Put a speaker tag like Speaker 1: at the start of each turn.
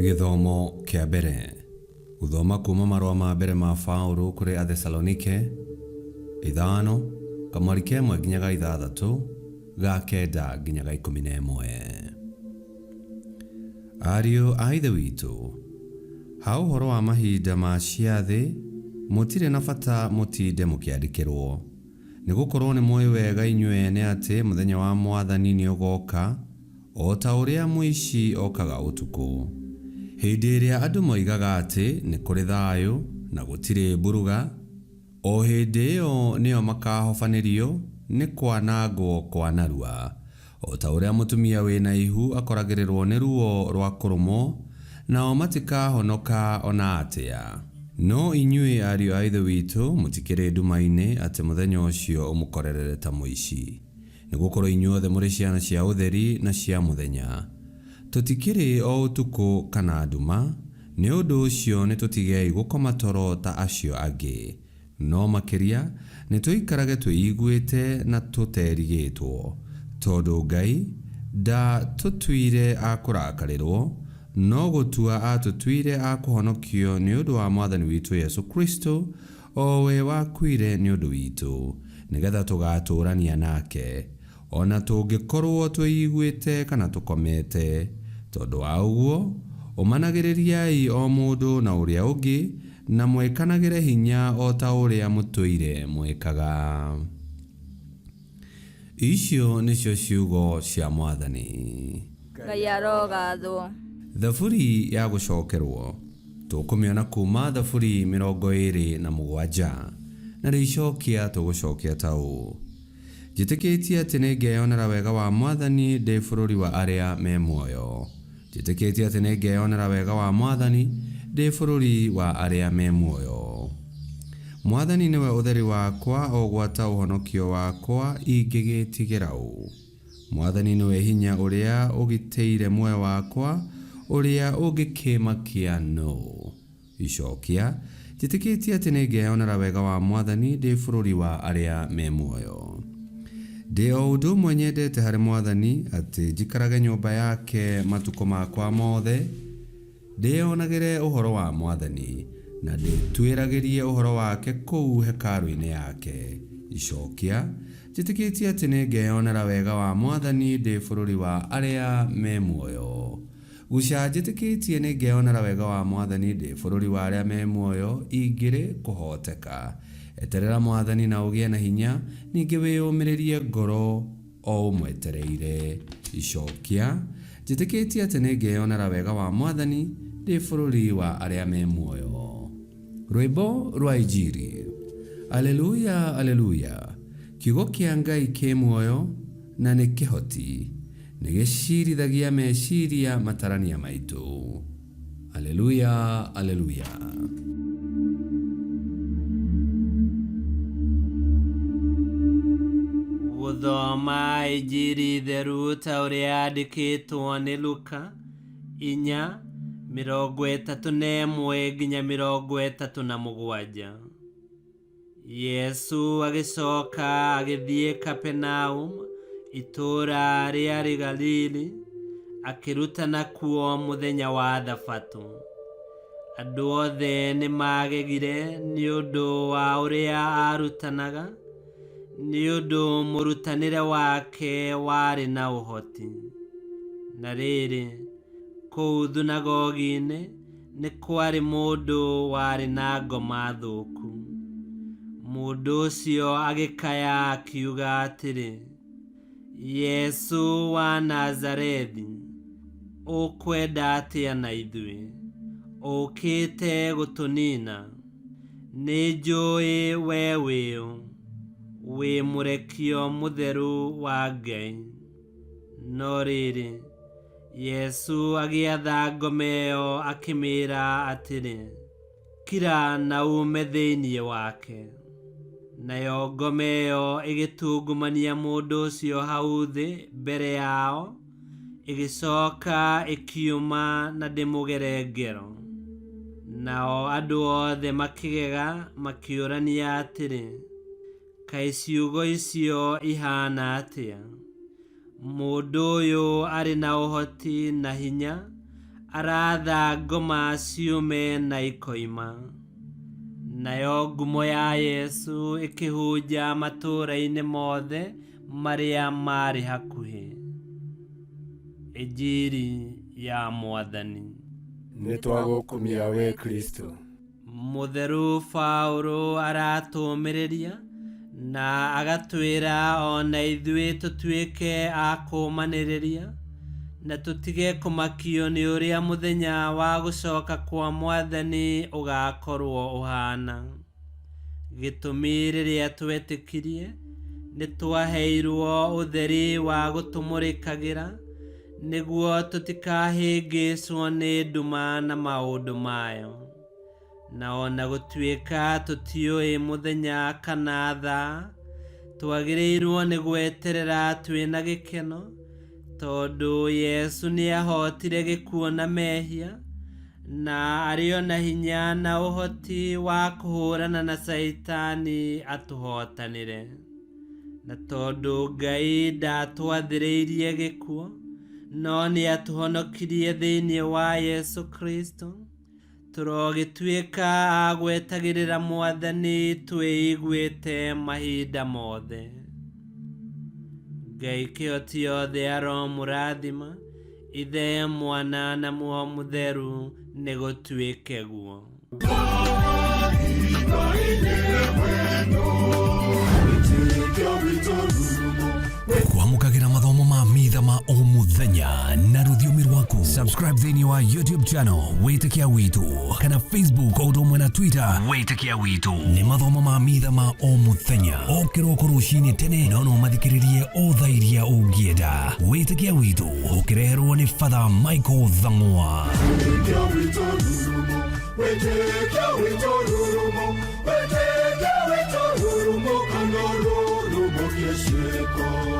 Speaker 1: Gĩthomo kĩa mbere. Gũthoma kuma marũa ma mbere ma Paũlũ kũrĩ Athesalonike, ithano, kamwari ka ĩmwe nginya ga ithathatũ, ga kenda nginya ga 11. Ariũ a Ithe witũ, ha ũhoro wa mahinda ma ciathĩ, mũtirĩ na bata mũtinde mũkĩandĩkĩrwo, nĩ gũkorwo nĩmũũĩ wega inyuĩ ene atĩ mũthenya wa Mwathani nĩũgooka o ta ũrĩa mũici okaga ũtukũ. Hĩndĩ ĩrĩa andũ moigaga atĩ nĩ kũrĩ thayũ na gũtirĩ mburuga, o hĩndĩ ĩyo nĩyo makaahobanĩrio nĩ kwanangwo kwa narua, o ta ũrĩa mũtumia wĩ na ihu akoragĩrĩrwo nĩ ruo rwa kũrũmwo, nao matikahonoka o na atĩa. No inyuĩ, ariũ a Ithe witũ, mũtikĩrĩ nduma-inĩ atĩ mũthenya ũcio ũmũkorerere ta mũici. Nĩ gũkorũo inyuothe mũrĩ ciana cia ũtheri na cia mũthenya. Tũtikĩrĩ o ũtukũ kana nduma, nĩ ũndũ ũcio nĩtũtigei gũkoma toro ta acio angĩ, no makĩria nĩtũikarage twĩiguĩte na tũterigĩtwo, tondũ Ngai ndaatũtuire a kũrakarĩrũo, no gũtua aatũtuire a kũhonokio nĩ ũndũ wa Mwathani witũ Yesũ Kristo, o we wakuire nĩ ũndũ witũ, nĩ getha tũgatũũrania nake, o na tũngĩkorũo twĩiguĩte kana tũkomete. Tondũ wa ũguo, ũmanagĩrĩriai o mũndũ na ũrĩa ũngĩ, na mwĩkanagĩre hinya o ta ũrĩa mũtũire mwĩkaga. Icio nĩcio ciugo cia Mwathani.
Speaker 2: Ngai arogathwo.
Speaker 1: Thaburi ya gũcokerwo, tũkũmĩona kuuma Thaburi 27, narĩo icokia tũgũcokia ta ũũ, Njĩtĩkĩtie atĩ nĩngeyonera wega wa Mwathani ndĩ bũrũri wa arĩa me muoyo. Njĩtĩkĩtie atĩ nĩngeyonera wega wa Mwathani ndĩ bũrũri wa arĩa me muoyo. Mwathani nĩwe ũtheri wakwa o gwata ũhonokio wakwa, ingĩgĩĩtigĩra ũ? Mwathani nĩwe hinya ũrĩa ũgitĩire muoyo wakwa, ũrĩa ũngĩkĩmakia nũ? Icokia, Njĩtĩkĩtie atĩ nĩngeyonera wega wa Mwathani ndĩ bũrũri wa arĩa me muoyo. Ndĩ o ũndũ ũmwe nyendete harĩ Mwathani, atĩ njikarage nyũmba yake matukũ makwa mothe, ndĩĩonagĩre ũhoro wa Mwathani, na ndĩtuĩragĩrie ũhoro wake kũu hekarũ-inĩ yake. Icokia, Njĩtĩkĩtie atĩ nĩngeyonera wega wa Mwathani ndĩ bũrũri wa arĩa me muoyo. Guca njĩtĩkĩtie nĩngeyonera wega wa Mwathani ndĩ bũrũri wa arĩa me muoyo ingĩrĩ kũhooteka. Eterera Mwathani na ũgĩe na hinya, ningĩ wĩyũmĩrĩrie ngoro o ũmwetereire. Icokia, Njĩtĩkĩtie atĩ nĩngeyonera wega wa Mwathani ndĩ bũrũri wa arĩa me muoyo. Rwĩmbo rwa Injiri. Aleluya, Aleluya! Kiugo kĩa Ngai kĩ muoyo na nĩ kĩhoti. Nĩ gĩciirithagia meciria matarania maitũ. Aleluya, Aleluya.
Speaker 3: Gũthoma Injiri theru ta ũrĩa yandĩkĩtwo nĩ Luka 4:31 nginya 37. Yesu agĩcoka agĩthiĩ Kapenaum, itũũra rĩarĩ Galili, akĩrutana kuo mũthenya wa Thabatũ. Andũ othe nĩ maagegire nĩ ũndũ wa ũrĩa aarutanaga, nĩ ũndũ mũrutanĩre wake warĩ na ũhoti. Na rĩrĩ, kũu thunagogi-inĩ, Nĩ kwarĩ mũndũ warĩ na ngoma thũku. Mũndũ ũcio agĩkaya akiuga atĩrĩ, Yesũ wa Nazarethi, ũkwenda atĩa na ithuĩ? Ũũkĩte gũtũniina? Nĩnjũũĩ wee wĩ ũ, wĩ mũrekio mũtheru wa Ngai. No rĩrĩ, Yesũ agĩatha ngoma ĩyo akĩmĩĩra atĩrĩ, Kira na uume thĩinĩ wake. Nayo ngoma ĩyo ĩgĩtungumania mũndũ ũcio hau thĩ mbere yao, ĩgĩcoka ĩkiuma na ndĩmũgere ngero. Nao andũ othe makĩgega makĩũrania atĩrĩ, Kaĩ ciugo icio ihaana atĩa? Mũndũ ũyũ arĩ na ũhoti na hinya, Aratha ngoma ciume na ikoima. Nayo ngumo ya Yesu ĩkĩhunja matũũra-inĩ mothe marĩa maarĩ hakuhĩ. Injiri ya Mwathani.
Speaker 4: Nĩ twagũkumia we Kristo.
Speaker 3: Mũtheru Paũlũ aratũũmĩrĩria na agatwĩra o na ithuĩ tũtuĩke a kũũmanĩrĩria na tũtige kũmakio nĩ ũrĩa mũthenya wa gũcoka kwa Mwathani ũgakorwo ũhaana. Gĩtũmi rĩrĩa twetĩkirie nĩ twaheirwo ũtheri wa gũtũmũrĩkagĩra nĩguo tũtikahĩngĩcwo nĩ nduma na maũndũ mayo. Na ona gũtuĩka tũtiũĩ mũthenya kana thaa, twagĩrĩirwo nĩ gweterera twĩna gĩkeno tondũ Yesu nĩahotire gĩkuũ na mehia na arĩ o na hinya na ũhoti wa kũhũrana na Caitani atũhotanĩre. Na tondũ Ngai ndatwathĩrĩirie gĩkuũ, no nĩatũhonokirie thĩinĩ wa Yesu Kristo, tũrogĩtuĩka a gwetagĩrĩra Mwathani twĩiguĩte mahinda mothe. Ngai kĩhoti yothe aromũrathima, Ithe, Mwana na Muoyo Mũtheru, nĩgũtuĩke guo.
Speaker 5: Kwamũkagĩra mathomo ma mitha ma o mũthenya na rũthiomi rwaku. Subscribe thĩinĩ wa YouTube channel Wĩtĩkia Witũ kana Facebook o ũndũ ũmwe na Twitter Wĩtĩkia Witũ. Nĩ mathomo ma mitha ma o mũthenya o kĩroko rũcinĩ tene, no no mathikĩrĩrie o thaa iria ũngĩenda. Wĩtĩkia Witũ ũkĩreherwo nĩ Father Michael Thang'wa.
Speaker 6: Wĩtĩkia witũ rurumo, wĩtĩkia witũ rurumo, kana rurumo kĩciĩko.